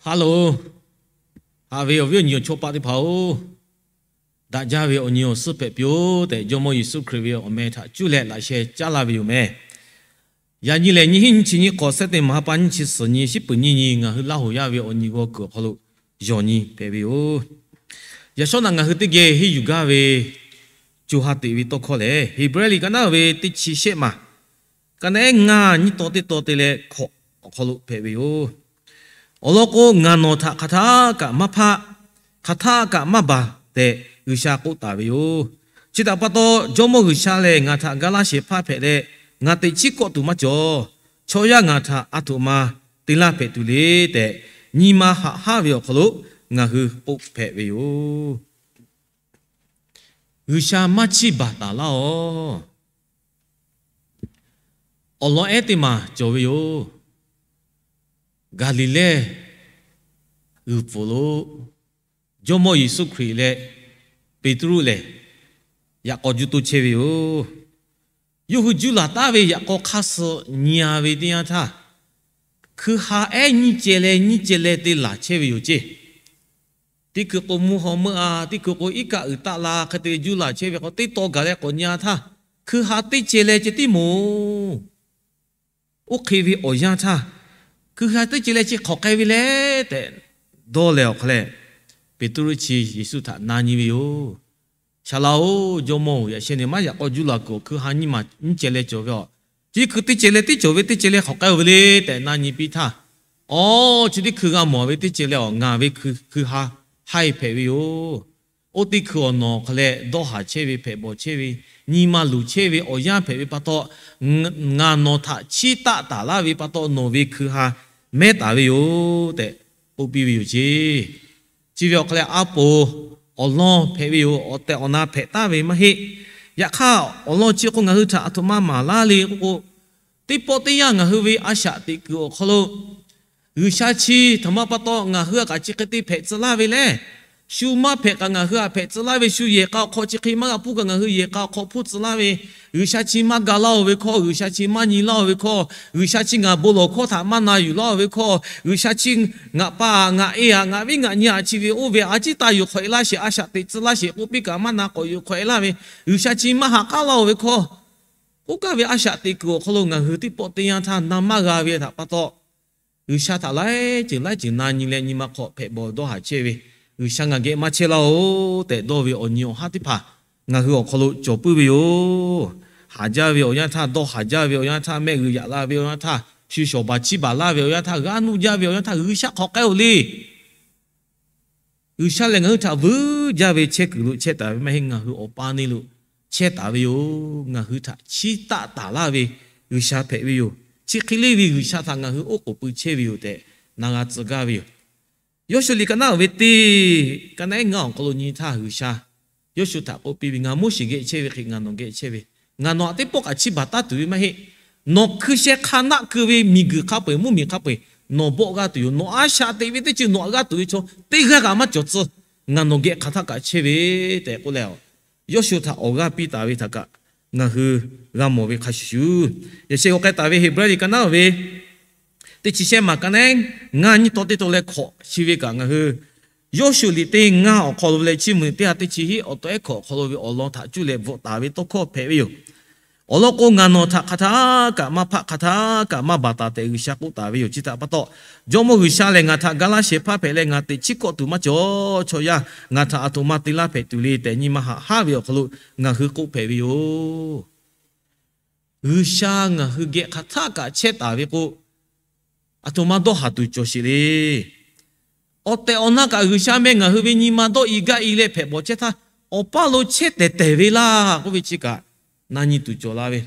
Hello, haꞈ ve awˬ viˉ awˬ nyi awˬ chawˇ paˆ teˇ hpaˍ-oˬ, daꞈ jaˇ ve awˬ nyi awˬ suhˉ hpehꞈ piˇ-oˆ tehꞈ, Jawˇmawˇ Yeˍsuˆ Hkriꞈ ve awˬ meh htaꞈ cuˇ leh laꞈ sheh caˉ laˇ ve yoˬ meh. Yaꞈ nyi lehˬ, nyiˇ hinˉ nyiˇ chi nyiˇ hk'awꞈ, Sehˉteˍ maˍ ha pa nyiˇ chi suhˍ nyi, shiˉ peuˍ nyiˇ nyi, ngaˬ hui Laˇ hoˍ yaˇ ve awˬ nyi g'aw kuiˬ awˬ hk'aw lo yawˬ nyi hpehꞈ ve yoˬ. Yaꞈ shawˉ naꞈ ngaˬ hui teˇ geh henˇ yuˬ gaˇ ve co ha teꞈ ve tawˇ hkawˇ lehˬ, Heˍbrehˇ liꞈ ka naˉ ve teˇ chi shehˆ maˬ, ka naˉ ehˉ ngaˇ nyiˇ taw teˇ taw te leh hkawꞈ awˬ hk'aw lo hpehꞈ ve yoˬ. Awˬ lawn k'o, ngaˬ nawˬ htaꞈ hk'aˬ htaˆ kaꞈ maˇ hpaˆ, hk'aˬ htaˆ kaꞈ maˇ baˬ tehꞈ G'uiˬsha k'oˆ taˍ ve yoˬ. Chi htaꞈ pa taw, Jawˇmawˇ G'uiˬsha lehˬ ngaˬ htaꞈ ga laˇ shehˍ hpaˇ hpehꞈ leh, ngaˬ teꞈ chiˉ kawˆ tuˬ maˇ cawˬ. Chaw yaˇ ngaˬ htaꞈ a htoꞈ ma te laˇ hpehꞈ tuˬ le tehꞈ, nyi ma haꞈ haˉ ve awˬ hk'aw lo ngaˬ hui k'oˆ hpehꞈ ve yoˬ. G'uiˬsha maˇ chiˇ baˬ taˍ laˇ-oˬ. Awˬ lawn ehˉ teˇ maˬ cawˬ ve yoˬ. Gaˍliˍlehˇ g'uiˬ pfuhˍ lo Jawˇmawˇ Yeˍsuˆ Hkriꞈ leh Peˍtruˆ lehˬ, yaꞈ k'aw juˇ toˇ chehˇ ve yoˬ. Yawˇ hui juˇ laˬ taˉ ve yaꞈ k'aw hk'aˇ suh nyi-a ve teˇ yanˇ htaˇ, hkui ha ehˉ nyiˇ ceh leh nyiˇ ceh leh te laˬ chehˇ ve yoˬ ceˇ. Teˇ hkui k'o mvuhˇ haw meuˆ-a, teˇ hkui k'o iˉ kaˆ uiˍ taˆ la hk'e te juˇ laˬ chehˇ ve k'o, teˇ taw gaˬ leh k'awꞈ nyi-a htaˇ, hkui ha teˇ ceh leh ceh tiˉ moˍ. Oˇ hk'e ve awˬ yanˇ htaˇ, hkui ha teˇ ceh leh ceh hk'awꞈ k'ai ve le tehꞈ dawˇ leh awˬ hk'a leh, Peˍtruˆ chi Yeˍsuˆ htaꞈ na nyi ve yoˬ. Saˍ laꞈ-oˬ, Jawˇmawˇ-oˬ, yaꞈ sheh nehˬ maˇ yaꞈ k'aw juˇ laˬ kuiˬ awˬ hkui ha nyiˇ maˬ nyiˇ ceh leh cawˬ ve aˬ. Chi hkui teˇ ceh leh teˇ cawˬ ve teˇ ceh leh hk'awꞈ k'ai-o ve le tehꞈ na nyi piˇ htaˇ, aˬ, chi teˇ hkui g'a mawˬ ve teˇ ceh leh aˬ, ngaˬ ve hkui ha haiˬ hpehꞈ ve yoˬ. Oˇ teˇ hkui awˬ nawˬ hk'a leh dawˇ haˍ chehˇ ve, hpehꞈ bawˬ chehˇ ve, nyi ma luˬ chehˇ ve awˬ yanˇ hpehꞈ ve pa taw, ngaˬ nawˬ htaꞈ chiˇ taˆ taˍ laˇ ve pa taw, nawˬ ve hkui ha mehˉ taˍ ve yoˬ tehꞈ k'oˆ piˇ ve yoˬ ceˇ. Chi ve awˬ hk'a leh a poˍ awˬ lawn hpehꞈ ve yoˬ. Awˬ tehˬ awˬ na hpehꞈ taˍ ve maˇ heˆ. Yaꞈ hk'aˇ, awˬ lawn chi k'o ngaˬ hui htaꞈ a htoꞈ ma maˍ laˇ le k'oˆ k'o, teˇ pawˆ teˇ yanˇ ngaˬ hui ve a shaꞈ teꞈ kuiˬ awˬ hk'aw lo G'uiˬsha chi htaꞈ ma pa taw ngaˬ hui a kaꞈ chi hk'e te hpehꞈ tcuh laˇ ve lehˬ, shu maˇ hpehꞈ kaꞈ ngaˬ hui htaꞈ hpehꞈ tcuh laˇ ve, shu yehˬ k'a awˬ hk'aw chi hk'e maˇ g'a hpuˇ kaꞈ ngaˬ hui yehˬ k'a awˬ hk'aw hpuˇ tcuh laˇ ve, G'uiˬsha chi maˇ ga laˇ-oˬ ve hkawˇ, G'uiˬsha chi maˇ nyi laˇ-oˬ ve hkawˇ, G'uiˬsha chi ngaˬ bon lawˬ hkawˇ htaꞈ maˇ na yuˬ laˇ-oˬ ve hkawˇ, G'uiˬsha chi ngaˬ pa-a, ngaˬ e-a, ngaˬ viˉ ngaˬ nyi-a chi ve oˇ ve a ciˉ taˇ yuˬ hk'awꞈ e laˇ sheˍ, a shaꞈ teꞈ tcuh laˇ sheˍ k'oˆ piˇ kaꞈ maˇ na k'awꞈ yuˬ hk'awꞈ e laˇ ve, G'uiˬsha chi maˇ haꞈ k'aˉ laˇ-oˬ ve hkawˇ, oˇ kaˇ ve a shaꞈ teꞈ kuiˬ awˬ hk'aw lo ngaˬ hui teˇ pawˆ teˇ yanˇ htaˇ na maˇ g'a ve htaꞈ pa taw, G'uiˬsha htaꞈ laiˉ ceuˬ laiˉ ceuˬ na nyi leh nyi ma hk'aw hpehꞈ bawˬ dawˇ haˍ chehˇ ve, G'uiˬsha ngaˬ geh maˇ chehˇ laˇ-oˬ tehꞈ dawˇ ve awˬ nyi awˬ haˉ teˇ hpaˍ ngaˬ hui awˬ hk'aw lo cawˬ puiˉ ve yoˬ. Haˍ jaˇ ve awˬ yanˇ htaˇ, dawˇ haˍ jaˇ ve awˬ yanˇ htaˇ, mehˆ g'uiˬ yaꞈ la ve awˬ yanˇ htaˇ, shu shawˍ baˬ chiˇ baˬ laˇ ve awˬ yanˇ htaˇ, g'aˇ nuˇ jaˇ ve awˬ yanˇ htaˇ, G'uiˬsha hk'awꞈ k'ai-oˬ le. G'uiˬsha lehˬ ngaˬ hui htaꞈ vuiˬ jaˇ ve chehˇ kuiˬ lo chehˇ taˍ ve maˇ heˆ. Ngaˬ hui awˬ pa neˇ lo chehˇ taˍ ve yoˬ. Ngaˬ hui htaꞈ chiˇ taˆ taˍ laˇ ve G'uiˬsha hpehꞈ ve yoˬ. Chi hk'e le ve G'uiˬsha htaꞈ ngaˬ hui oˉ k'oˍ pui chehˇ ve yoˬ tehꞈ na g'a tcuh gaˇ ve yoˬ. Yawˇshuˆ liꞈ ka naˉ ve teˇ, ka naˉ ehˉ ngaˇ awˬ hk'aw lo nyi htaˇ, G'uiˬsha Yawˇshuˆ htaꞈ k'oˆ piˇ ve, Ngaˬ Moˉseˍ geh chehˇ ve hk'e ngaˬ nawˬ geh chehˇ ve, ngaˬ nawˬ htaꞈ teˇ pawˆ kaꞈ chiˇ baˬ taˉ tuˬ ve maˇ heˆ. Nawˬ hkui sheh hk'a naˆ keu ve miˬguiˬ hk'a peu-eˬ, mvuhˇmiˬ hk'a peu-eˬ nawˬ bawˆ g'aˇ tuˬ yoˬ. Nawˬ a shaꞈ teꞈ ve teˇ ceuˬ nawˬ htaꞈ g'aˇ tuˬ ve chaw teˇ g'aˇ kaꞈ maˇ cawˬ tcuh. Ngaˬ nawˬ geh hk'aˬ htaˇ kaꞈ chehˇ ve tehꞈ k'oˆ leh, Yawˇshuˆ htaꞈ awˬ g'aˇ piˇ taˍ ve htaꞈ kaꞈ ngaˬ hui g'a mawˬ ve hk'a shuˍ shuˍ, yaꞈ sheh g'aw k'ai taˍ ve Heˍbrehˇ liꞈ ka naˉ ve teˇ chi shehˆ maˬ ka naˉ ehˉ ngaˇ nyiˇ taw teˇ taw leh hkawꞈ chi ve kaꞈ ngaˬ hui Yawˇshuˆ liꞈ teˇ ngaˇ awˬ hk'aw lo leh chiˇ mvuh teˇ ha teˇ chi hiˆ awˬ taw ehˉ hkawꞈ awˬ hk'aw lo ve awˬ lawn htaꞈ cuˇ leh bvuhꞈ taˍ ve tawˇ hkawˇ hpehꞈ ve yoˬ. Awˬ lawn k'o, ngaˬ nawˬ htaꞈ hk'aˬ htaˇ kaꞈ maˇ hpaˆ, hk'aˬ htaˇ kaꞈ maˇ baˬ taˍ tehꞈ G'uiˬsha k'oˆ taˍ ve yoˬ. Chi htaꞈ pa taw, Jawˇmawˇ G'uiˬsha lehˬ ngaˬ htaꞈ ga laˇ shehˍ hpaˇ hpehꞈ leh, ngaˬ teꞈ chiˉ kawˆ tuˬ maˇ cawˬ. Chaw yaˇ ngaˬ htaꞈ a htoꞈ ma te laˇ hpehꞈ tuˬ le tehꞈ nyi ma haꞈ haˉ ve awˬ hk'aw lo ngaˬ hui k'oˆ hpehꞈ ve yoˬ. G'uiˬsha ngaˬ hui geh hk'aˬ htaˇ kaꞈ chehˇ taˍ ve k'o, a htoꞈ ma dawˇ haˍ tuˬ cawˬ sheˍ le. Awˬ tehˬ awˬ na kaꞈ G'uiˬsha meh ngaˬ hui ve nyi ma dawˇ i gaˇ i leh hpehꞈ bawˬ chehˇ htaˇ, awˬ paˇ lo chehˇ tehˬ tehˬ ve laˇ k'oˆ ve chi kaꞈ na nyi tuˬ cawˬ la ve.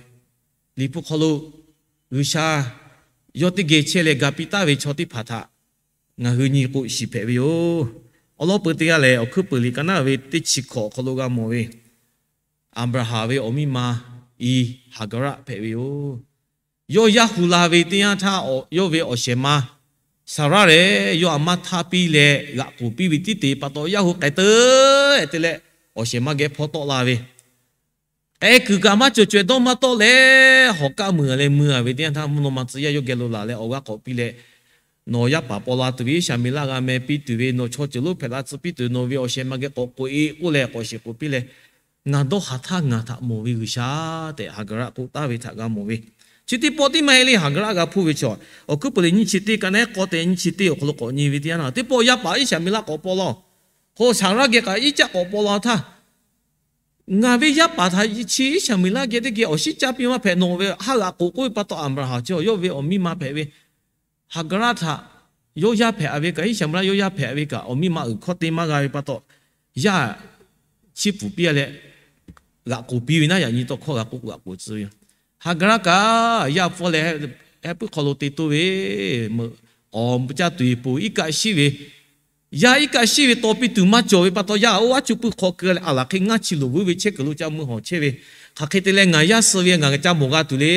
Liꞈ hpu hk'aw lo G'uiˬsha yawˇ teˇ geh chehˇ leh ga piˇ taˍ ve chaw teˇ hpaˍ htaꞈ ngaˬ hui nyi k'o shiˍ hpehꞈ ve yoˬ. Awˬ lawn peuˬ teˇ g'aˇ lehˬ, Awˬ hkuiˉ peuˬ liꞈ ka naˉ ve teˇ chi hkawꞈ awˬ hk'aw lo g'a mawˬ ve Aˍbraˍhanˍ ve awˬ miˇ ma i Haˍgaˍraˆ hpehꞈ ve yoˬ. Yawˇ yaˇ hu la ve teˇ yanˇ htaˇ, yawˇ ve awˬ shehˍ ma Saˍraˆ lehˬ yawˇ a maˇ htaˇ piˇ leh g'aꞈ k'oˍ piˇ ve tiˉ te pa taw, yaˇ hu k'ai teuˉ te leh awˬ shehˍ ma geh hpawˇ tawˆ la ve, k'ai kuiˬ kaꞈ maˇ cawˬ, caweh dawˇ maˇ tawˆ leh, hawˬ kaˆ mui-a leh mui-a ve teˇ yanˇ htaˇ, mvuhˇ naw ma tcuh yaˇ yawˇ geh lo laˬ leh awˬ g'aˇ k'awꞈ piˇ leh, Nawˬ yaˇ paˍ paw la tuˬ ve Iˉsaˍmeˍlaˆ g'a meh piˇ tuˬ ve, nawˬ chaw ceuˬ lonˉ hpehꞈ la tcuh piˇ tuˬ, nawˬ ve awˬ shehˍ ma geh k'awꞈ k'oꞈ-e k'oˆ leh k'awꞈ shiˍ k'oꞈ piˇ leh, ngaˬ dawˇ haˍ htaˇ ngaˬ htaꞈ mawˬ ve G'uiˬsha tehꞈ Haˍgaˍraˆ k'oˆ taˍ ve htaꞈ g'a mawˬ ve. Chi teˇ pawˆ tiˉ maˇ heˆ le. Haˍgaˍraˆ g'a hpuˇ ve chaw, Awˬ hkuiˉ puiˍ liꞈ nyiˇ chi teˇ ka naˉ k'awˇ te nyiˇ chi teˇ awˬ hk'aw lo k'awꞈ nyi ve teˇ yanˇ, teˇ pawˆ yaˇ paˍ Iˉsaˍmeˍlaˆ k'awꞈ paw laˇ-oˬ. K'o Saˍraˆ geh kaꞈ Iˉcaˆ k'awꞈ paw la htaˇ, ngaˬ ve yaˇ paˍ htaꞈ chi Iˉsaˍmeˍlaˆ geh teˇ geh awˬ shinˉ caˇ piˇ maˇ hpehꞈ, nawˬ ve haˉ g'aꞈ k'oꞈ k'oˆ ve pa taw, Aˍbraˍhanˍ chi yawˇ ve awˬ miˇ ma hpehꞈ ve Haˍgaˍraˆ htaꞈ yawˇ yaˇ hpehꞈ ve kaꞈ, Iˉsaˍmeˍlaˆ yawˇ yaˇ hpehꞈ ve kaꞈ, awˬ miˇ ma uiˍ hkawˇ te maˇ g'a ve pa taw, yaˇ chiˇ pfuhˍ piˇ leh g'aꞈ k'oꞈ piˇ ve naˉ, yaꞈ nyi tawˇ hkawˇ g'a k'oˆ g'aꞈ k'oꞈ tcuh ve yoˬ. Haˍgaˍraˆ kaꞈ yaˇ hpfuhˇ leh heh puiˉ hk'aw lo te toˇ ve, meuꞈ k'awꞈ caˇ tuˬ e po iˉ kaˆ shiˉ ve, yaˇ iˉ kaˆ shiˉ ve taw piˇ tuˬ maˇ cawˬ ve pa taw, yaˇ oˇ aˉ cuˇ puiˇ hk'aw keu leh a laˬ hk'e ngaˇ chi loˍ vuiˉ ve chehˇ kuiˬ lo ca mui hawˬ chehˇ ve, hk'aˬ hk'e te leh ngaˬ yaˇ suh ve ngaˬ ca mawˬ g'a tuˬ le.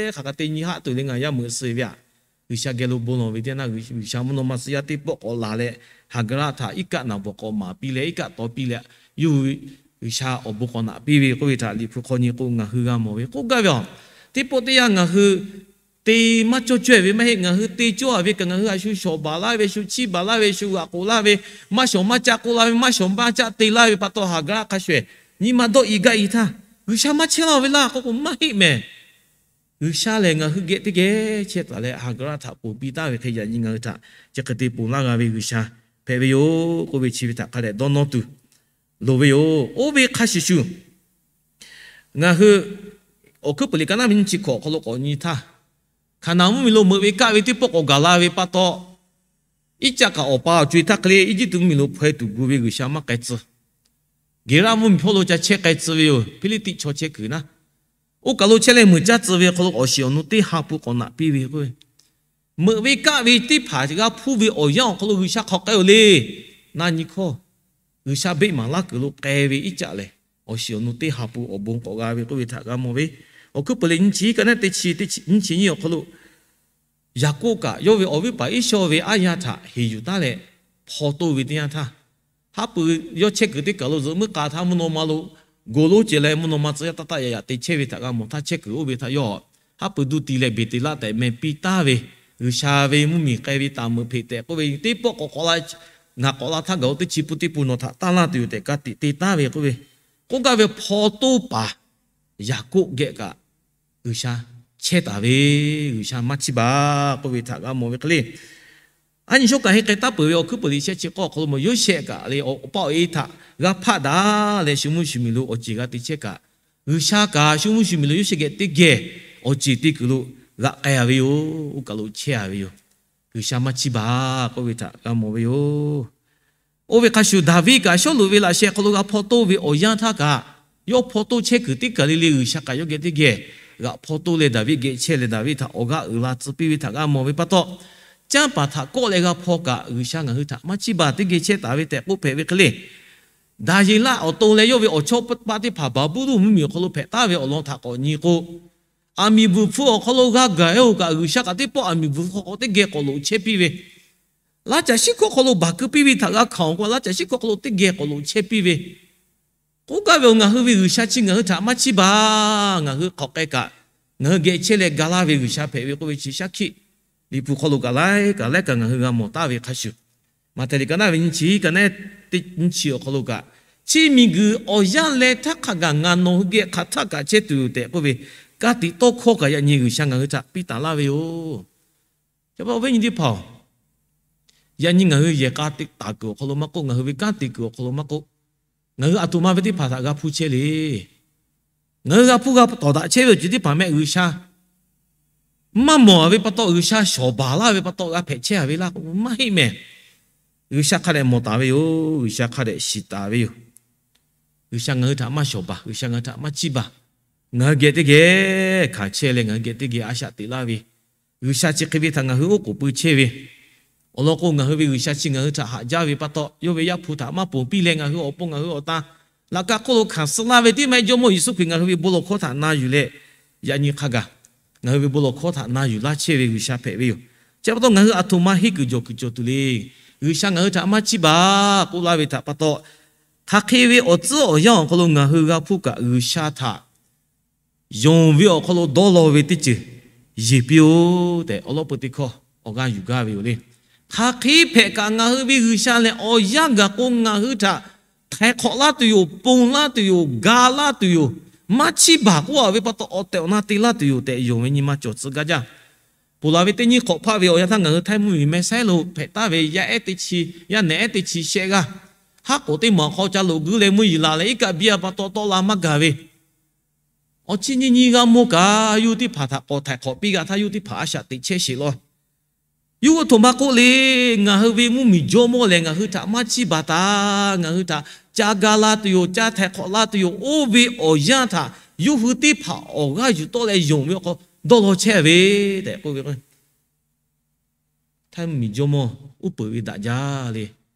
Hk'aˬ hk'e te nyi haˆ tuˬ le, ngaˬ yaˇ meuꞈ suh ve aꞈ. G'uiˬsha geh lo bon lawˬ ve teˇ yanˇ, G'uiˬsha mvuhˇ naw ma suh yaˇ teˇ pawˆ k'awꞈ laˬ leh, Haˍgaˍraˆ htaꞈ iˉ kaˆ naˍ bawˬ k'awꞈ maˍ piˇ leh, iˉ kaˆ taw piˇ leh, yawˇ hui G'uiˬsha awˬ bon k'awꞈ naꞈ piˇ ve k'oˆ ve htaꞈ Liꞈ hpu hk'aw nyi k'o ngaˬ hui g'a mawˬ ve k'oˆ gaˇ ve aˬ. Teˇ pawˆ teˇ yanˇ ngaˬ hui te maˇ cawˇ cawehˇ ve maˇ heˆ. Ngaˬ hui te cawˇ a ve kaꞈ ngaˬ hui a shu shawˍ baˬ laˇ ve, shu chiˇ baˬ laˇ ve, shu g'aꞈ k'oꞈ laˇ ve, maˇ shawˍ maˇ caˆ k'oˆ laˇ ve, maˇ shawˍ maˇ caˆ te laˇ ve pa taw, Haˍgaˍraˆ hk'a shuˍ nyi ma dawˇ i gaˇ i htaˇ, G'uiˬsha maˇ chehˇ laˇ ve laˇ k'oˆ k'o maˇ heˆ mehˍ. G'uiˬsha lehˬ ngaˬ hui geh teˇ geh chehˇ taˍ leh, Haˍgaˍraˆ htaꞈ ponˬ piˇ taˍ ve hk'e, yaꞈ nyi ngaˬ hui htaꞈ chi hk'e te ponˬ laˇ g'a ve G'uiˬsha hpehꞈ ve yoˬ k'oˆ ve chi ve htaꞈ hk'a dehꞈ dawˇ nawˇ tuˬ loˍ ve yoˬ. Oˇ ve hk'a shuˍ shuˍ, ngaˬ hui Awˬ hkuiˉ puiˍ liꞈ ka naˉ ve nyiˇ chi hkawꞈ awˬ hk'aw lo k'awꞈ nyi htaˇ, Hkaˍnanˍ mvuhˇmiˬ lo meuꞈ ve kaˆ ve teˇ pawˆ k'awꞈ gaˬ la ve pa taw, Iˉcaˆ kaꞈ awˬ pa awˬ co e htaˇ hk'e le Eˇjiˇtuꞈ mvuhˇmiˬ lo hpaw e tuˬ gu ve G'uiˬsha maˇ k'ai tcuh. Geˍraˆ mvuhˇmiˬ hpawˇ lo ca chehˇ k'ai tcuh ve yoˬ. Hpiˇliˇtiˆ chaw chehˇ kuiˬ naˉ, oˇ kaˬ lo chehˇ leh meuꞈ caˇ tcuh ve awˬ hk'aw lo awˬ shiˍ awˬ nu teˇ ha pu k'awꞈ naꞈ piˇ ve k'oˆ ve, meuꞈ ve kaˆ ve teˇ hpaˍ g'a hpuˇ ve awˬ yanˇ awˬ hk'aw lo G'uiˬsha hk'aw k'ai-o le. Na nyi hkawˇ, G'uiˬsha beˆ maˍ laˇ kuiˬ lo k'ai ve Iˉcaˆ lehˬ, awˬ shiˍ awˬ nu teˇ ha pu awˬ bon k'awꞈ g'a ve k'oˆ ve htaꞈ g'a mawˬ ve. Awˬ hkuiˉ puiˍ liꞈ nyiˇ chi ka naˉ teˇ chi, nyiˇ chi nyiˇ awˬ hk'aw lo, Yaˍkoˆ kaꞈ yawˇ ve awˬ viˉ paˍ Iˉsawˇ ve aˉ yaˇ htaꞈ heˍ yuˬ taˉ leh hpaw toˇ ve teˇ yanˇ htaˇ, haˉ pui yawˇ chehˇ kuiˬ teˇ kaˬ lo zuhꞈ muiˉ k'a htaˇ mvuhˇ naw ma lo go lonˉ ceh leh mvuhˇ naw ma tcuh yaˇ taˇ taˇ yaꞈ yaꞈ te chehˇ ve htaꞈ g'a mawˬ htaˇ, chehˇ kuiˬ oˇ ve htaꞈ yawˇ haˉ pui duˇ ti leh Beˍteˍlaˆ tehꞈ meh piˇ taˍ ve, G'uiˬsha ve mvuhˇmiˬ k'ai ve taˍ meuꞈ hpeꞈ tehꞈ k'oˆ ve, teˇ pawˆ k'awꞈ k'awꞈ la, ngaˬ k'awꞈ la htaˇ gaˬ-o teˇ chi pun teˇ pun nawˬ htaꞈ taˇ laˇ tuˬ yoˬ tehꞈ ka tiꞈ te taˍ ve k'oˆ ve, k'oˆ gaˇ ve hpaw toˇ paˍ Yaˍkoˆ geh kaꞈ G'uiˬsha chehˇ taˍ ve, G'uiˬsha maˇ chiˇ baˬ k'oˆ ve htaꞈ g'a mawˬ ve hk'e le. Aˉ nyi shawˉ kaꞈ henˇ k'ai taˉ peuˬ ve Awˬ hkuiˉ puiˍ liꞈ shehˆ chi k'awˇ awˬ hk'aw lo mawˬ, Yoˇsehꞈ kaꞈ le awˬ pa awˬ e htaꞈ g'a hpaˆ daꞈ leh shu mvuhˇ shu miˬ lo awˬ ceˬ g'a te chehˇ kaꞈ, G'uiˬsha kaꞈ shu mvuhˇ shu miˬ lo Yoˇsehꞈ geh teˇ geh awˬ ceˬ te kuiˬ lo g'aꞈ k'ai-a ve yoˬ. Oˇ kaˬ lo chehˇ-a ve yoˬ. G'uiˬsha maˇ chiˇ baˬ k'oˆ ve htaꞈ g'a mawˬ ve yoˬ. Oˇ ve hk'a shuˍ, Daˍviˆ kaꞈ Sawˉluꞈ ve laꞈ sheh hk'aw lo g'a hpaw toˇ ve awˬ yanˇ htaˇ kaꞈ, yawˇ hpaw toˇ chehˇ kuiˬ teˇ kaˬ le le G'uiˬsha kaꞈ yawˇ geh teˇ geh g'aꞈ hpaw toˇ leh Daˍviˆ geh chehˇ leh Daˍviˆ htaꞈ awˬ g'aˇ uiˍ la tcuh piˇ ve htaꞈ g'a mawˬ ve pa taw, canˇ paˍ htaꞈ kawˆ leh g'a hpaw kaꞈ G'uiˬsha ngaˬ hui htaꞈ maˇ chiˇ baˬ teˇ geh chehˇ taˍ ve tehꞈ k'oˆ hpehꞈ ve hk'e le. Daˍyeˍlaˆ awˬ to leh yawˇ ve awˬ chawˇ paˆ teˇ hpaˍ Baˍbuˍlonˍ mvuhˇmiˬ awˬ hk'aw lo hpehꞈ taˍ ve awˬ lawn htaꞈ k'awꞈ nyi k'o, aˬ miˍ bvuhˬ hpfuh awˬ hk'aw lo g'a gaˬ-o kaꞈ, G'uiˬsha kaꞈ teˇ pawˆ aˬ miˍ bvuhˬ hpfuh hk'aw teˇ geh k'awꞈ loꞈ chehˇ piˇ ve, laˇ caˬ shiˉ hkawˇ hk'aw lo baˬ keu piˇ ve htaꞈ g'a hkanˍ-oˬ k'o, laˇ caˬ shiˉ hkawˇ hk'aw lo teˇ geh k'awꞈ loꞈ chehˇ piˇ ve, k'oˆ gaˇ ve, ngaˬ hui ve G'uiˬsha chi ngaˬ hui htaꞈ maˇ chiˇ baˬ. Ngaˬ hui hk'awꞈ k'ai kaꞈ, ngaˬ hui geh chehˇ leh ga laˇ ve G'uiˬsha hpehꞈ ve k'oˆ ve chi shaˉ hkiˆ Liꞈ hpu hk'aw lo kaꞈ laiˉ kaꞈ laiˉ kaꞈ ngaˬ hui g'a mawˬ taˍ ve hk'a shuˍ, Maꞈhtehˍ liꞈ ka naˉ ve nyiˇ chi ka naˉ teˇ nyiˇ chi awˬ hk'aw lo kaꞈ, Chi miˬguiˬ awˬ yanˇ leh htaˇ hk'a gaˬ ngaˬ nawˬ hui geh hk'aˬ htaˆ kaꞈ chehˇ tuˬ yoˬ tehꞈ k'oˆ ve, ka tiꞈ tawˇ hkawˇ kaꞈ yaꞈ nyi G'uiˬsha ngaˬ hui htaꞈ piˇ taˍ laˇ ve yoˬ. Chi pa taw awˬ viˉ nyi teˇ hpaˍ-oˬ, yaꞈ nyi ngaˬ hui yehˬ k'a te taˍ kuiˬ awˬ hk'aw lo maˇ k'oˆ, ngaˬ hui ve kanˉ te kuiˬ awˬ hk'aw lo maˇ k'oˆ, ngaˬ hui aˬ htoꞈ ma ve teˇ hpaˍ htaꞈ g'a hpuˇ chehˇ le. Ngaˬ hui g'a hpuˇ g'a tawˍ daꞈ chehˇ ve awˬ ceuˬ teˇ hpaˍ mehˆ G'uiˬsha maˇ mawˬ-a ve pa taw, G'uiˬsha shawˍ baˬ laˇ ve pa taw g'a hpehꞈ chehˇ-a ve laˇ k'o maˇ heˆ mehˍ. G'uiˬsha hk'a dehꞈ mawˬ taˍ ve yoˬ. G'uiˬsha hk'a dehꞈ shiˍ taˍ ve yoˬ. G'uiˬsha ngaˬ hui htaꞈ maˇ shawˍ baˬ, G'uiˬsha ngaˬ hui htaꞈ maˇ chiˇ baˬ. Ngaˬ hui geh teˇ geh hkanˍ chehˇ leh ngaˬ hui geh teˇ geh a shaꞈ teꞈ laˇ ve, G'uiˬsha chi hk'e ve htaꞈ ngaˬ hui oˉ k'oˍ pui chehˇ ve, awˬ lawn k'o ngaˬ hui ve G'uiˬsha chi ngaˬ hui htaꞈ haꞈ jaˇ ve pa taw, yawˇ ve Yaˇ hpu htaꞈ maˇ ponˬ piˇ leh ngaˬ hui awˬ pon ngaˬ hui awˬ tan laꞈ ka hk'oˆ lo hkanˍ suh laˇ ve teˇ maˇ heˆ, Jawˇmawˇ Yeˍsuˆ Hkriꞈ ngaˬ hui ve bon lawˬ hkawˇ htaꞈ na yuˬ leh, yaꞈ nyi hk'a gaˬ ngaˬ hui ve bon lawˬ hkawˇ htaꞈ na yuˬ laˇ chehˇ ve G'uiˬsha hpehꞈ ve yoˬ. Chi pa taw ngaˬ hui aˬ htoꞈ ma henˇ kuiˬ jawˬ kuiˬ cawˬ tuˬ le. G'uiˬsha ngaˬ hui htaꞈ maˇ chiˇ baˬ k'oˆ laˇ ve htaꞈ pa taw, hk'aˬ hk'e ve awˬ tcuhˉ awˬ yanˇ awˬ hk'aw lo ngaˬ hui g'a hpuˇ kaꞈ, G'uiˬsha htaꞈ yonˍ ve awˬ hk'aw lo dawˇ law ve teˇ ceuˬ yeˬ piˇ-oˆ tehꞈ awˬ lawn peu teˇ hkawˇ awˬ g'aˇ yuˬ gaˇ ve yoˬ le. Hk'aˬ hk'e hpehꞈ kaꞈ ngaˬ hui ve G'uiˬsha lehˬ awˬ yanˇ gaˬ k'o ngaˬ hui htaꞈ htaiˍ hk'awꞈ laˇ tuˬ yoˬ, ponˬ laˇ tuˬ yoˬ, ga laˇ tuˬ yoˬ. Maˇ chiˇ baˬ k'oˆ a ve pa taw awˬ tehˬ awˬ na te laˇ tuˬ yoˬ tehꞈ yonˍ ve nyi ma cawˬ tcuh gaˇ jaˇ. Ponˬ laˬ ve teˇ nyiˇ hk'awꞈ hpaˆ ve awˬ yanˇ htaˇ ngaˬ hui Htaiˇ mvuhˇmiˬ meh saiˉ lo hpehꞈ taˍ ve yaˇ ehˉ teˇ chi, yaˇ nehˬ ehˉ teˇ chi shehˆ g'aˇ, haˉ k'oˍ teˇ maˬ awˬ hk'aw ca loꞈ guiˇ leh mvuhˇ yeˬ laˬ leh iˉ kaˆ biˇ a pa taw tawˆ la maˇ gaˬ ve, awˬ chi nyi nyi g'a mawˇ kaꞈ yawˇ teˇ hpaˍ htaꞈ k'awꞈ htaiˍ hk'awꞈ piˇ g'a htaˇ yawˇ teˇ hpaˍ a shaꞈ teꞈ chehˇ sheˍ law. Yawˇ hui htoꞈ ma k'oˆ le, ngaˬ hui ve mvuhˇmiˬ jawˇmawˇ lehˬ ngaˬ hui htaꞈ maˇ chiˇ baˬ taˍ. Ngaˬ hui htaꞈ ca ga la tuˬ yoˬ, ca htaiˍ hk'awꞈ la tuˬ yoˬ. Oˇ ve awˬ yanˇ htaꞈ yawˇ hui teˇ hpaˍ awˬ g'aˇ yuˬ tawˆ leh yonˍ ve awˬ hk'aw dawˇ law chehˇ ve tehꞈ k'oˆ ve k'o, Htaiˇ mvuhˇmiˬ jawˇmawˇ uˉ peunˍ ve daꞈ jaˇ le.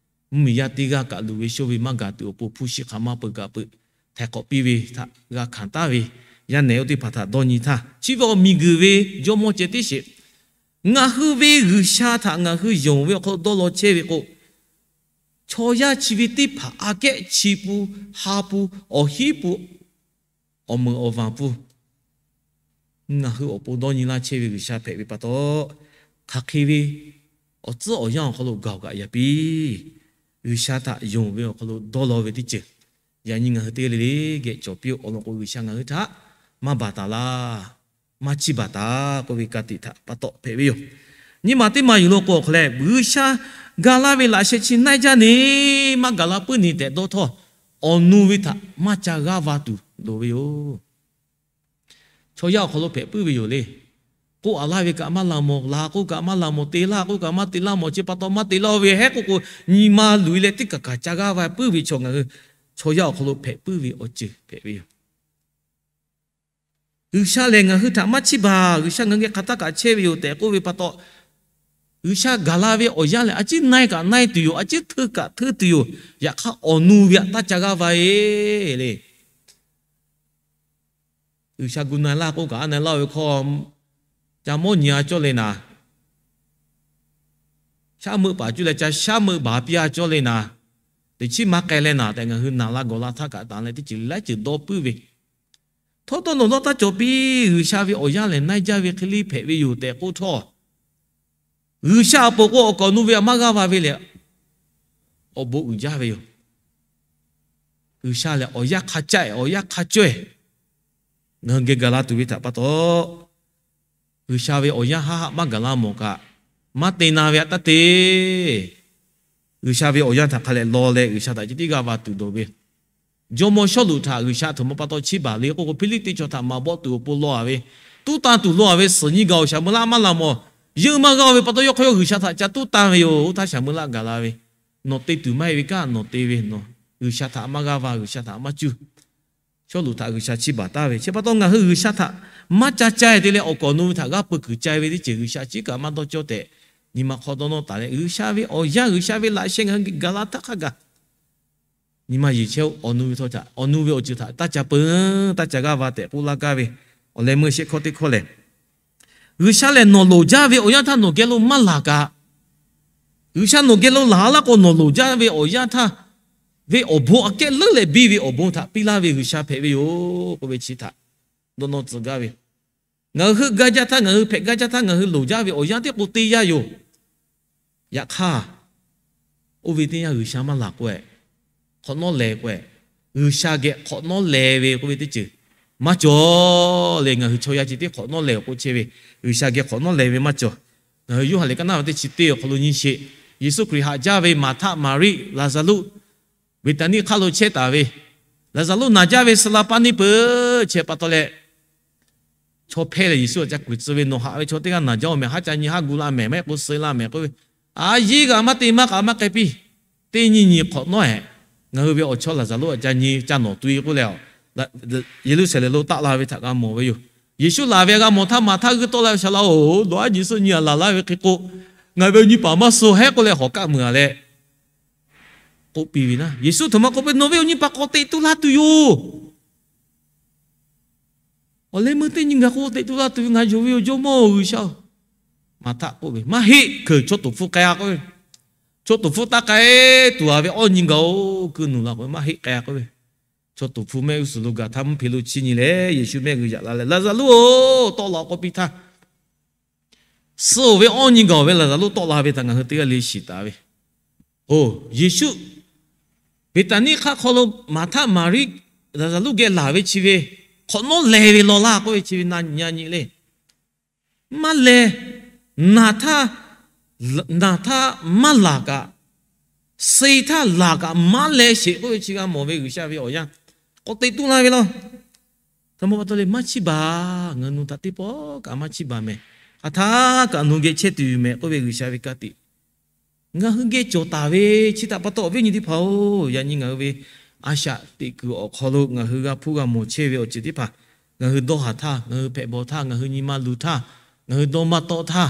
Mvuhˇmiˬ yaˇ teˇ g'aˇ kaꞈ luˬ ve shoˇ ve maˇ gaˬ tuˬ awˬ pon hpu shi hk'aˬ ma peuˬ kaꞈ peuˬ, htaiˍ hk'awꞈ piˇ ve htaꞈ g'a hkanˍ taˍ ve, yaˇ nehˬ oˇ teˇ hpaˍ htaꞈ dawˇ nyi htaˇ, chi ve awˬ miˬguiˬ ve jawˇmawˇ ceh tiˉ sheˍ. Ngaˬ hui ve G'uiˬsha htaꞈ ngaˬ hui yonˍ ve awˬ hk'aw lo dawˇ law chehˇ ve k'o, chaw yaˇ chi ve teˇ hpaˍ aꞈ kehˉ chi pun, ha pun, awˬ hinˉ pun, awˬ meunˍ awˬ vanˍ pun, ngaˬ hui awˬ pon dawˇ nyi laˇ chehˇ ve G'uiˬsha hpehꞈ ve pa taw, hk'aˬ hk'e ve awˬ tcuhˉ awˬ yanˇ awˬ hk'aw lo gaˬ kaꞈ yaꞈ piˇ. G'uiˬsha htaꞈ yonˍ ve awˬ hk'aw lo dawˇ law ve teˇ ceuˬ, yaꞈ nyi ngaˬ hui teˇ g'aˇ le le geh cawˬ piˇ-oˆ. Awˬ lawn k'o, G'uiˬsha ngaˬ hui htaꞈ maˇ baˬ taˍ laˇ, maˇ chiˇ baˬ taˍ k'oˆ ve ka tiꞈ htaꞈ pa taw hpehꞈ ve yoˬ. Nyiˇ maˬ teˇ maˬ yuˬ law k'o awˬ hk'aw leh, G'uiˬsha ga laˇ ve laꞈ sheh chi naˆ iˉ jaˇ neˇ maˇ gaˬ la puiˉ neˇ tehꞈ dawˇ htawˇ, awˬ nu ve htaꞈ maˇ ca g'aˇ va tuˬ loˍ ve yoˬ. Chaw yaˇ awˬ hk'aw lo hpehꞈ puiˉ ve yoˬ le. K'oˆ a laˇ ve kaꞈ maˇ la mawˬ, laˬ k'oˆ kaꞈ maˇ la mawˬ, te laˇ k'oˆ kaꞈ maˇ te laˇ mawˬ, chi pa taw maˇ te laˇ ve hehˉ k'oˆ k'o, nyi ma luˬ e leh teˇ kaˬ kaˬ ca g'aˇ va puiˉ ve chaw ngaˬ hui chaw yaˇ awˬ hk'aw lo hpehꞈ puiˉ ve awˬ ceuˬ hpehꞈ ve yoˬ. G'uiˬsha lehˬ ngaˬ hui htaꞈ maˇ chiˇ baˬ, G'uiˬsha ngaˬ hui geh hk'aˬ htaˇ kaꞈ chehˇ ve yoˬ tehꞈ k'oˆ ve pa taw, G'uiˬsha gaˬ la ve awˬ yanˇ lehˬ a ciˉ na e kaꞈ na e tuˬ yoˬ, a ciˉ hteuˇ kaꞈ hteuˇ tuˬ yoˬ. Yaꞈ hk'aˇ awˬ nu ve htaꞈ taˇ ca g'aˇ va e le. G'uiˬsha gu na laˇ k'oˆ kaꞈ a na laˇ ve hkawˇ, ca mawˇ nyi a cawˇ le naˍ, shaˉ meuˆ paˍ cuˇ leh ca shaˉ meuˆ baˬ piˇ a cawˇ le naˍ, teꞈ chiˉ maˇ k'ai leh naˍ tehꞈ ngaˬ hui naˬ la gawˬ la htaˇ kaꞈ tanˬ leh teˇ ceuˬ le laiˉ ceuˬ dawˇ puiˉ ve, htawˇ dawˇ nawˬ dawˇ taˇ cawˬ piˇ. G'uiˬsha ve awˬ yanˇ lehˬ naˆ iˉ jaˇ ve hk'e le hpehꞈ ve yoˬ tehꞈ k'oˆ htawˇ, G'uiˬsha awˬ pon k'o awˬ kawꞈ nu ve htaꞈ maˇ g'aˇ va ve lehˬ, awˬ bon uiˍ jaˇ ve yoˬ. G'uiˬsha lehˬ awˬ yanˇ hk'a caˆ e, awˬ yanˇ hk'a cawehˬ ngaˬ hui geh gaˬ la tuˬ ve htaꞈ pa taw, G'uiˬsha ve awˬ yanˇ haˆ haˆ maˇ gaˬ la mawˬ kaꞈ, maˇ te na ve htaꞈ taˇ te. G'uiˬsha ve awˬ yanˇ htaꞈ hk'a leh law leh G'uiˬsha htaꞈ ceh tiˉ g'aˇ va tuˬ dawˬ ve, jawˇmawˇ Sawˉluꞈ htaꞈ G'uiˬsha htoꞈ ma pa taw chiˇ baˬ le k'oˆ k'o, Hpiˇliˇtiˆ chaw htaꞈ maˍ bawˆ tuˬ awˬ pon law a ve, tuˉ tanˇ tuˬ law a ve suhˍ nyi gaˬ awˬ shaˍ meuˇ laˇ maˇ la mawˬ, yeuˇ maˇ g'aˇ ve pa taw yawˇ hk'aw yawˇ G'uiˬsha htaꞈ ca tuˉ tanˇ ve yoˬ. Oˇ htaˇ shaˍ meuˇ laˇ gaˬ la ve, nawˬ te tuˬ maˇ heˆ ve kanˉ nawˬ te ve, nawˬ G'uiˬsha htaꞈ maˇ g'aˇ va, G'uiˬsha htaꞈ maˇ cuˇ. Sawˉluꞈ htaꞈ G'uiˬsha chiˇ baˬ taˍ ve, chi pa taw ngaˬ hui G'uiˬsha htaꞈ maˇ ca ca e te leh awˬ kawꞈ nu ve htaꞈ g'aˇ peu kuiˬ ca e ve teˇ ceuˬ G'uiˬsha chiˉ kaꞈ maˇ dawˇ cawˇ tehꞈ, nyi ma hk'aw dawˇ nawˇ taˍ leh G'uiˬsha ve awˬ yanˇ, G'uiˬsha ve laꞈ sheh ngaˬ hui gaˬ la htaˇ hk'a gaˬ nyi ma yeˬ chehˇ-oˆ. Awˬ nu ve htawˇ htaꞈ, awˬ nu ve awˬ ceuˬ htaꞈ taˇ ca peu, taˇ ca g'aˇ va tehꞈ k'oˆ laˇ gaˇ ve, awˬ leh meuˇ shehˆ hkawˇ teˇ hkawˇ lehˬ, G'uiˬsha lehˬ nawˬ loˍ jaˇ ve awˬ yanˇ htaˇ nawˬ geh lo maˇ laˬ kaꞈ, G'uiˬsha nawˬ geh lo laˬ laˇ k'o nawˬ loˍ jaˇ ve awˬ yanˇ htaˇ ve awˬ bon aꞈ kehˉ leuˉ leh biˇ ve awˬ bon htaꞈ piˇ laˇ ve G'uiˬsha hpehꞈ ve yoˬ k'oˆ ve chi htaꞈ dawˇ nawˇ tcuh gaˇ ve. Ngaˬ hui heuˆ gaˇ jaˇ htaˇ, ngaˬ hui hpehꞈ gaˇ jaˇ htaˇ, ngaˬ hui loˍ jaˇ ve awˬ yanˇ teˇ k'o te yaˇ yoˬ. Yaꞈ hk'aˇ, oˇ ve teˇ yanˇ G'uiˬsha maˇ laˬ k'o, hk'awꞈ nawˉ lehˬ k'o, G'uiˬsha geh hk'awꞈ nawˉ lehˬ ve k'oˆ ve teˇ ceuˬ maˇ cawˬ le. Ngaˬ hui chaw yaˇ chi teˇ hk'awꞈ nawˉ lehˬ awˬ k'o chehˇ ve, G'uiˬsha geh hk'awꞈ nawˉ lehˬ ve maˇ cawˬ. Ngaˬ hui Yoˇhanˬ lehˬ ka naˉ ve teˇ chi teˇ awˬ hk'aw lo nyi sheˍ. Yeˍsuˆ Hkriꞈ haꞈ jaˇ ve Maˍhtaˆ, Maˍriˆ, Laˍzaˍruˆ Beˍtaˍniˆ hk'aˆ lo chehˇ taˍ ve, Laˍzaˍruˆ naˬ jaˇ ve suh la paˇ neˇ peuˬ chehˇ pa taw leh, chaw hpehˇ lehˬ Yeˍsuˆ htaꞈ ca kuiˬ tcuh ve, Nawˬ haꞈ ve chaw teˇ g'aˇ naˬ jaˇ-oˬ mehˍ, haˉ ca nyi haˉ gu la mehˍ, maˇ heˆ k'o suh la mehˍ k'oˆ ve. A yiˉ g'aꞈ maˇ te maˇ k'aꞈ maˇ k'ai piˇ. Teˇ nyi nyi hk'awꞈ nawˉ ehˍ, ngaˬ hui ve awˬ chawˇ Laˍzaˍruˆ htaꞈ ca nyi ca nawˬ tu-e k'oˆ leh, Yeˍruˆsaˍlehnˍ lo taˆ la ve htaꞈ g'a mawˬ ve yoˬ. Yeˍsuˆ laˬ ve g'a mawˬ htaˇ Maˍhtaˆ g'uiˇ tawˆ la ve, Saˍ laꞈ-oˬ, nawˬ aˉ nyi suhˆ nyi a laˬ laˇ ve hk'e k'o, ngaˬ ve awˬ nyi paˍ maˇ suh hehˉ k'oˆ leh hawˬ kaˆ meuˬ a leh k'oˆ piˇ ve naˉ. Yeˍsuˆ htoꞈ ma k'oˆ piˇ, Nawˬ ve awˬ nyi paˍ k'awꞈ teꞈ tu laˇ tuˬ yoˬ. Awˬ leh meuˇ teˇ nyi gaˬ k'o teꞈ tu laˇ tuˬ ve ngaˬ yonˍ ve yoˬ, Jawˇmawˇ-oˬ G'uiˬsha-oˬ. Maˍhtaˆ k'oˆ ve, Maˇ heˆ, hkeuˬ chaw toˍ hpfuh k'ai-a k'oˆ ve. Chaw toˍ hpfuh taˇ k'ai tuˬ a ve awˇ nyi gaˬ-oˬ, kuiˇ nuˬ la k'o, maˇ heˆ k'ai-a k'oˆ ve. Chaw toˍ hpfuh mehˆ g'uˇ suhˍ lo gaˬ htaˇ mvuhˇ hpe lo chiˇ nyi leh Yeˍsuˆ mehˆ g'uiˬ yaꞈ la leh, Laˍzaˍruˆ-oˬ, tawˆ la k'oˆ piˇ htaˇ, suh-oˬ ve awˇ nyi gaˬ-oˬ ve Laˍzaˍruˆ tawˆ la ve htaꞈ ngaˬ hui teˇ g'aˇ le shiˍ taˍ ve. Oˬ, Yeˍsuˆ Beˍtaˍniˆ hk'aˆ hk'aw lo Maˍhtaˆ, Maˍriˆ, Laˍzaˍruˆ geh laˬ ve chi ve, hk'awꞈ nawˉ leh ve law laˇ k'oˆ ve chi ve na nyi a nyi le. Maˇ leh, naˬ htaˇ, naˬ htaˇ maˇ laˬ kaꞈ, suh htaˇ laˬ kaꞈ maˇ leh sheˍ k'oˆ ve chi g'a mawˬ ve G'uiˬsha ve awˬ yanˇ k'awꞈ te tuˬ la ve law. Htaꞈ maˇ pa taw leh maˇ chiˇ baˬ, ngaˬ hui nawˬ htaꞈ teˇ pawˆ kaꞈ maˇ chiˇ baˬ mehˍ. Hk'aˬ htaˇ kaꞈ nawˬ geh chehˇ tuˬ yoˬ mehˍ k'oˆ ve G'uiˬsha ve ka tiꞈ ngaˬ hui geh cawˬ taˍ ve chi htaꞈ pa taw awˬ viˉ awˬ nyi teˇ hpaˍ-oˬ, yaꞈ nyi ngaˬ hui ve a shaꞈ teꞈ kuiˬ awˬ hk'aw lo ngaˬ hui g'a hpuˇ g'a mawˬ chehˇ ve awˬ ceuˬ teˇ hpaˍ, ngaˬ hui dawˇ haˍ htaˇ, ngaˬ hui hpehꞈ bawˬ htaˇ, ngaˬ hui nyi ma luˬ htaˇ, ngaˬ hui dawˇ maˇ tawˆ htaˇ,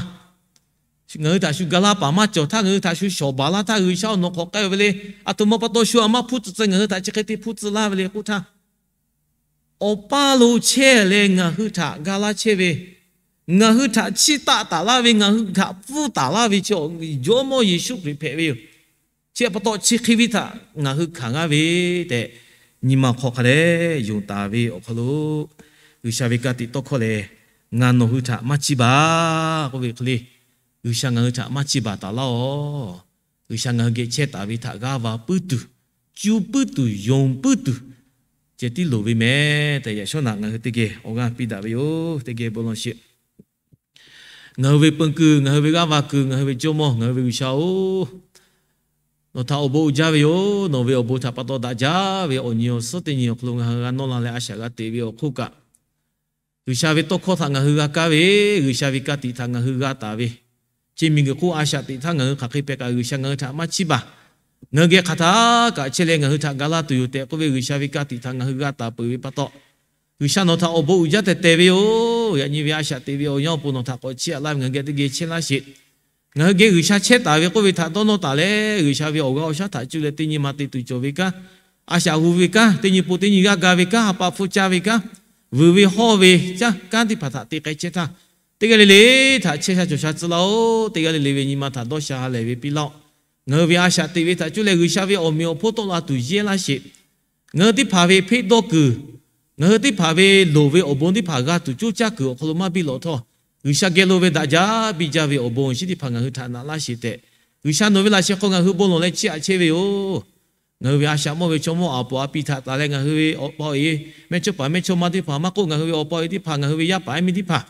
ngaˬ hui htaꞈ shu ga laˇ paˍ maˇ cawˬ htaˇ, ngaˬ hui htaꞈ shu shawˍ baˬ laˇ htaˇ, G'uiˬsha-oˬ, nawˬ hk'awꞈ k'ai-oˬ ve le. Aˬ htoꞈ ma pa taw shu a maˇ hpuˇ tcuh tcuh, ngaˬ hui htaꞈ chi hk'e te hpuˇ tcuh laˇ ve le k'oˆ htaˇ, Awˬ pa lo chehˇ leh ngaˬ hui htaꞈ ga laˇ chehˇ ve, ngaˬ hui htaꞈ chiˇ taˆ taˍ laˇ ve, ngaˬ hui htaꞈ pfuhˇ taˍ laˇ ve chi Jawˇmawˇ Yeˍsuˆ Hkriꞈ hpehꞈ ve yoˬ. Chi htaꞈ pa taw chi hk'e ve htaꞈ ngaˬ hui hkanˍ g'aˇ ve tehꞈ, nyi ma hk'aw hk'a dehꞈ yonˍ taˍ ve awˬ hk'aw lo, G'uiˬsha ve ka tiꞈ tawˇ hkawˇ lehˬ, ngaˬ nawˬ hui htaꞈ maˇ chiˇ baˬ k'oˆ ve hk'e le, G'uiˬsha ngaˬ hui htaꞈ maˇ chiˇ baˬ taˍ laˇ-oˬ. G'uiˬsha ngaˬ hui geh chehˇ taˍ ve htaꞈ g'aˇ va puiˉ tuˬ, cuˇ puiˉ tuˬ, yonˍ puiˉ tuˬ ceh tiˉ loˍ ve mehˍ tehꞈ, yaꞈ shawˉ naꞈ ngaˬ hui teˇ geh awˬ g'aˇ piˇ daꞈ ve yoˬ. Teˇ geh bon lawˬ sheˍ. Ngaˬ hui ve peun kuiˬ, ngaˬ hui ve g'aˇ va kuiˬ, ngaˬ hui ve Jawˇmawˇ, ngaˬ hui ve G'uiˬsha-oˬ, nawˬ htaꞈ awˬ bon uiˍ jaˇ ve yoˬ. Nawˬ ve awˬ bon htaꞈ pa taw daꞈ jaˇ ve awˬ nyi awˬ suhˉ teˇ nyi awˬ hk'aw lo ngaˬ hui g'a nawˇ la leh a shaꞈ g'a teꞈ ve awˬ hk'oˆ kaꞈ, G'uiˬsha ve tawˇ hkawˇ htaꞈ ngaˬ hui g'a kaˇ ve, G'uiˬsha ve ka tiꞈ htaꞈ ngaˬ hui g'a taˍ ve, chi miˬguiˬ hk'oˆ a shaꞈ teꞈ htaˇ ngaˬ hui hk'aˬ hk'e hpehꞈ kaꞈ, G'uiˬsha ngaˬ hui htaꞈ maˇ chiˇ baˬ. Ngaˬ hui geh hk'aˬ htaˇ kaꞈ chehˇ leh ngaˬ hui htaꞈ ga laˇ tuˬ yoˬ tehꞈ k'oˆ ve G'uiˬsha ve ka tiꞈ htaꞈ ngaˬ hui g'a taˍ peuˬ ve pa taw, G'uiˬsha nawˬ htaꞈ awˬ bon uiˍ jaˇ tehꞈ tehˬ ve yoˬ. Yaꞈ nyi ve a shaꞈ teꞈ ve awˬ yanˇ awˬ pon nawˬ htaꞈ k'awꞈ chiˇ aꞈ laˇ ve ngaˬ hui geh teˇ geh chehˇ laˇ sheˍ. Ngaˬ hui geh G'uiˬsha chehˇ taˍ ve k'oˆ ve htaꞈ dawˇ nawˇ taˍ leh, G'uiˬsha ve awˬ g'aˇ awˬ shaˉ htaꞈ cuˇ leh teˇ nyi ma te tuˬ cawˬ ve kanˉ, a shaꞈ hu ve kanˉ, teˇ nyi po teˇ nyi g'aˇ ga ve kanˉ, ha pa hpfuhˇ caˇ ve kanˉ, vuiˬ ve hawˇ ve caˇ kanˉ teˇ hpaˍ htaꞈ te k'ai chehˇ htaˇ, teˇ g'aˇ le le htaꞈ chehˇ sha cawˬ sha tcuh laˇ-oˆ. Teˇ g'aˇ le le ve nyi ma htaꞈ dawˇ sha ha lehˬ ve piˇ laˇ-oˆ. Ngaˬ hui ve a shaꞈ teꞈ ve htaꞈ cuˇ leh G'uiˬsha ve awˬ meꞈ awˬ hponˇ tawˆ la tuˬ yehˇ laˇ sheˍ. Ngaˬ hui teˇ hpaˍ ve hpeˆ dawˇ kuiˬ, ngaˬ hui teˇ hpaˍ ve loˍ ve awˬ bon teˇ hpaˍ g'a tuˬ coˇ caˇ kuiˬ awˬ hk'aw lo maˇ biˇ lawꞈ htawˇ, G'uiˬsha geh lo ve daꞈ jaˇ biˇ jaˇ ve awˬ bon awˬ shinˉ teˇ hpaˍ ngaˬ hui htaꞈ naꞈ laˇ sheˍ tehꞈ, G'uiˬsha nawˬ ve laꞈ sheh hk'aw ngaˬ hui bon lawˬ leh chiˇ aꞈ chehˇ ve yoˬ. Ngaˬ hui ve a shaꞈ mawˇ ve chaw mawˇ aˬ poꞈ a piˇ htaꞈ taˍ leh ngaˬ hui ve awˬ pa awˬ e, mehˇ chawˇ paˍ mehˇ chawˇ ma teˇ hpaˍ maˇ k'oˆ, ngaˬ hui ve awˬ pa awˬ e teˇ hpaˍ, ngaˬ hui ve yaˇ paˍ yaˇ miˇ teˇ hpaˍ,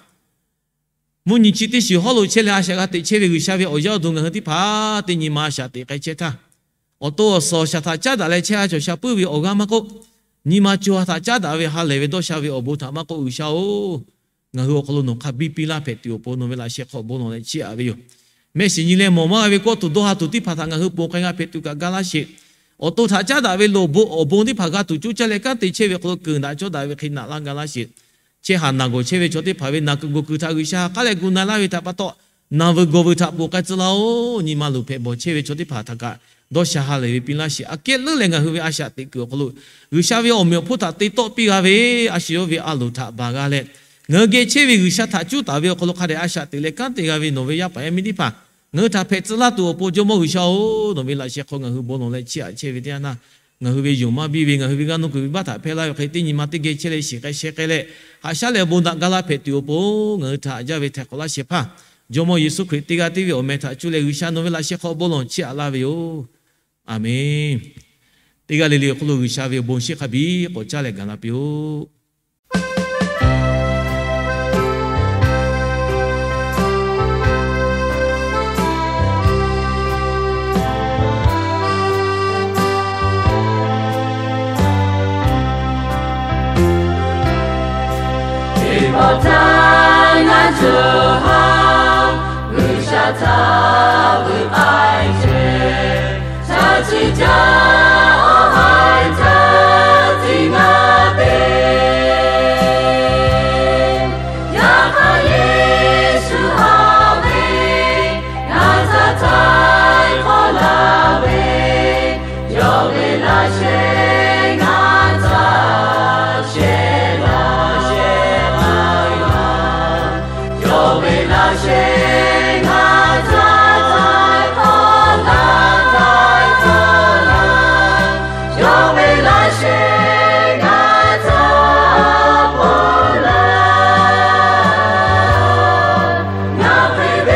mvuhˇ nyi chi teˇ shiˍ hawˉ lo chehˇ leh a shaꞈ g'a teꞈ chehˇ ve G'uiˬsha ve awˬ yaˇ awˬ duˬ ngaˬ hui teˇ hpaˍ teˇ nyi ma a shaꞈ teꞈ k'ai chehˇ htaˇ, awˬ to awˬ suhˍ awˬ shaˍ htaꞈ caˉ daꞈ leh chehˇ sha cawˬ sha puiˉ ve awˬ g'aˇ maˇ k'oˆ, nyi ma co ha htaꞈ caˉ daꞈ ve ha lehˬ ve dawˇ sha ve awˬ bon htaꞈ maˇ k'oˆ, G'uiˬsha-oˬ, ngaˬ hui awˬ hk'aw lo nawˬ hk'a biˇ piˇ laˇ hpehꞈ tuˬ awˬ pon nawˬ ve laꞈ sheh hk'aw bon lawˬ leh chiˇ aꞈ ve yoˬ. Mehˆ shiˍ nyi leh mawˬ maˇ g'a ve kawˇ tuˬ dawˇ ha tuˬ teˇ hpaˍ htaꞈ ngaˬ hui ponˬ k'ai g'a hpehꞈ tuˬ kaꞈ ga laˇ sheˍ. Awˬ to htaꞈ caˉ daꞈ ve loˍ bon awˬ bon teˇ hpaˍ g'a tuˬ coˇ caˇ leh kanˉ te chehˇ ve awˬ hk'aw lo keunˍ daꞈ cawˇ daꞈ ve hk'e naꞈ laˇ ga laˇ sheˍ. Chehˇ haˍ naˬ gawˬ chehˇ ve chaw teˇ hpaˍ ve naˬ kuiˬ gawˬ kuiˬ htaꞈ G'uiˬsha ha k'aˉ leh gu na laˇ ve htaꞈ pa taw, naˬ vuiˬ gawˬ vuiˬ htaꞈ ponˬ k'ai tcuh laˇ-oˆ. Nyi ma luˬ hpehꞈ bawˬ chehˇ ve chaw teˇ hpaˍ htaꞈ kaꞈ dawˇ sha ha lehˬ ve piˇ laˇ sheˍ. Aꞈ kehˉ leuˉ leh ngaˬ hui ve a shaꞈ teꞈ kuiˬ awˬ hk'aw lo G'uiˬsha ve awˬ meꞈ awˬ hponˇ htaꞈ te tawˆ piˇ g'a ve, a shu yawˇ ve a loˍ htaꞈ baˬ g'a leh, ngaˬ hui geh chehˇ ve G'uiˬsha htaꞈ cuˉ taˍ ve awˬ hk'aw lo hk'a dehꞈ a shaꞈ teꞈ leh kanˉ te g'a ve nawˬ ve yaˇ paˍ yaˇ miˇ teˇ hpaˍ ngaˬ hui htaꞈ hpehꞈ tcuh laˇ tuˬ awˬ pon Jawˇmawˇ G'uiˬsha-oˬ, nawˬ ve laꞈ sheh hk'aw ngaˬ hui bon lawˬ leh chiˇ aꞈ chehˇ ve teˇ yanˇ htaˇ, ngaˬ hui ve yonˍ maˇ biˇ ve ngaˬ hui ve g'aˇ nuˇ kuiˬ ve baˆ htaꞈ hpehˇ laˇ ve hk'e teˇ nyi ma teˇ geh chehˇ leh shiˍ k'ai sheh k'ai leh, haꞈ shaˉ leh bon daꞈ ga laˇ hpehꞈ tuˬ awˬ pon ngaˬ hui htaꞈ haꞈ jaˇ ve htaiˍ hk'awꞈ laˇ shehˍ hpaˇ, Jawˇmawˇ Yeˍsuˆ Hkriꞈ teˇ g'aˇ tiˉ ve awˬ meh htaꞈ cuˇ leh G'uiˬsha nawˬ ve laꞈ sheh hk'aw bon lawˬ chiˇ aꞈ laˇ ve yoˬ. Aˍmenˍ. Teˇ g'aˇ le le awˬ hk'aw lo G'uiˬsha ve awˬ bon shinˉ hk'a biˇ k'awꞈ caˇ leh gaˬ la piˇ-oˆ. Teˇ pawˆ htaˇ ngaˬ cawˬ haˉ G'uiˬsha htaꞈ vuiˬ k'ai chehˇ, chaꞈ chiˇ caˇ awˬ haiˬ htaˇ tiꞈ ngaˬ te. Yaꞈ hk'aˇ Yeˍsuˆ haꞈ ve, ngaˬ htaꞈ htaiˍ hk'awꞈ laˇ ve, yawˇ ve laꞈ sheh ngaˬ htaꞈ shehˍ laˇ shehˍ laˇ laˇ. Yawˇ ve laꞈ sheh ngaˬ htaꞈ htaiˍ hk'awꞈ laˇ htaiˍ hk'awꞈ laˇ. Yawˇ ve laꞈ sheh ngaˬ htaꞈ hpawˇ laˇ. Ngaˬ hk'e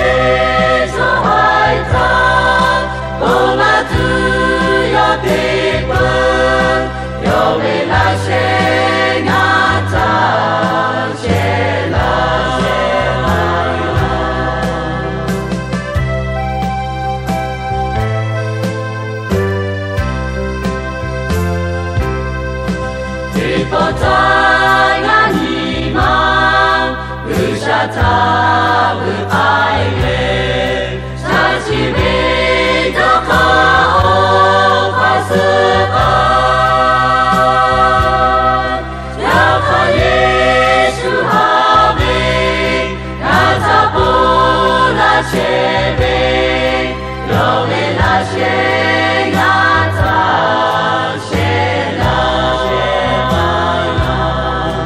Shehˍ ve, yawˇ ve laꞈ sheh ngaˬ htaꞈ shehˍ laˇ shehˍ hpaˇ laˇ.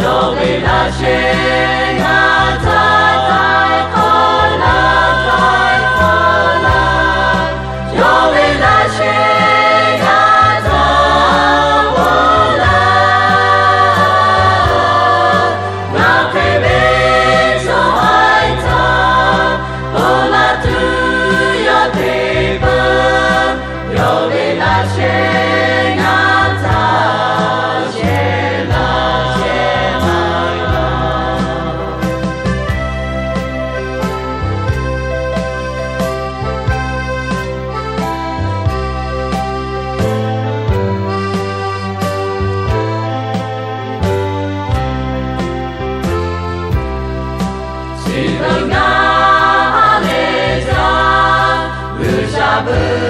Yawˇ ve laꞈ sheh ngaˬ htaꞈ htaiˍ hk'awꞈ laˇ, htaiˍ hk'awꞈ laˇ. Yawˇ ve laꞈ sheh ngaˬ htaꞈ htaiˍ hk'awꞈ laˇ. Ngaˬ hk'e ve chaw haiˬ htaꞈ awˬ laꞈ tuˬ yawˇ te peuˬ. Yawˇ ve laꞈ sheh ngaˬ htaꞈ shehˍ laˇ shehˍ hpaˇ laˇ. Chi beuꞈ ngaˬ ha lehˬ jaˇ, G'uiˬsha beuꞈ